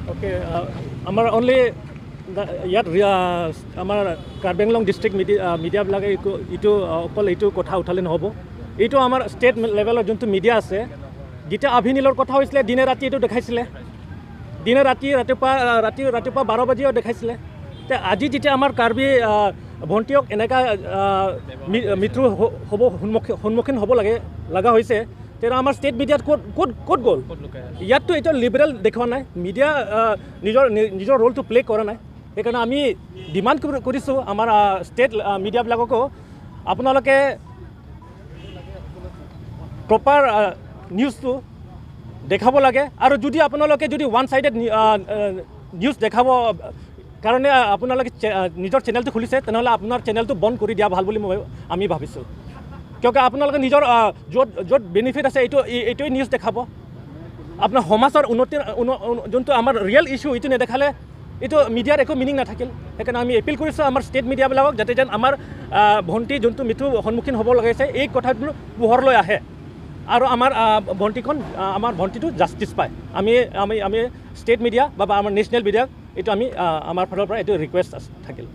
Okay, আমাৰ only ইয়াত আমাৰ কাৰ্বি আংলং ডিষ্ট্ৰিক্ট মিডিয়াবিলাকে এইটো অকল এইটো কথা উঠালে নহ'ব। এইটো আমাৰ ষ্টেট লেভেলৰ যোনটো মিডিয়া আছে, যেতিয়া আভিনীলৰ কথা হৈছিলে, দিনে ৰাতি এইটো দেখাইছিলে, দিনে ৰাতি, ৰাতিপুৱা ৰাতি, ৰাতিপুৱা 12 বাজিও দেখাইছিলে। তে আজি যেতিয়া আমাৰ কাৰ্বি ভণ্টিয়ক এনেকুৱা মৃত্যু হ'ব সন্মুখীন হ'ব লাগে লগা হৈছে, তেতিয়া আমাৰ ষ্টেট মিডিয়াত ক'ত ক'ত ক'ত গ'ল? ইয়াততো এইটো লিবাৰেল দেখুওৱা নাই, মিডিয়া নিজৰ নিজৰ ৰোলটো প্লে' কৰা নাই। সেইকাৰণে আমি ডিমাণ্ড কৰিছোঁ আমাৰ ষ্টেট মিডিয়াবিলাককো, আপোনালোকে প্ৰপাৰ নিউজটো দেখাব লাগে। আৰু যদি আপোনালোকে যদি ওৱান চাইডেড নিউজ দেখাব কাৰণে আপোনালোকে নিজৰ চেনেলটো খুলিছে, তেনেহ'লে আপোনাৰ চেনেলটো বন্ধ কৰি দিয়া ভাল বুলি মই আমি ভাবিছোঁ। কিয় আপোনালোকে নিজৰ য'ত য'ত বেনিফিট আছে এইটো এইটোৱে নিউজ দেখাব, আপোনাৰ সমাজৰ উন্নতিৰ যোনটো আমাৰ ৰিয়েল ইছ্যু এইটো নেদেখালে এইটো মিডিয়াৰ একো মিনিং নাথাকিল। সেইকাৰণে আমি এপিল কৰিছোঁ আমাৰ ষ্টেট মিডিয়াবিলাকক, যাতে যেন আমাৰ ভণ্টি যোনটো মৃত্যুৰ সন্মুখীন হ'ব লগাইছে, এই কথাটো পোহৰলৈ আহে আৰু আমাৰ ভণ্টিখন, আমাৰ ভণ্টিটো জাষ্টিছ পায়। আমি আমি আমি ষ্টেট মিডিয়া বা আমাৰ নেশ্যনেল মিডিয়াক এইটো আমি আমাৰ ফালৰ পৰা এইটো ৰিকুৱেষ্ট থাকিল।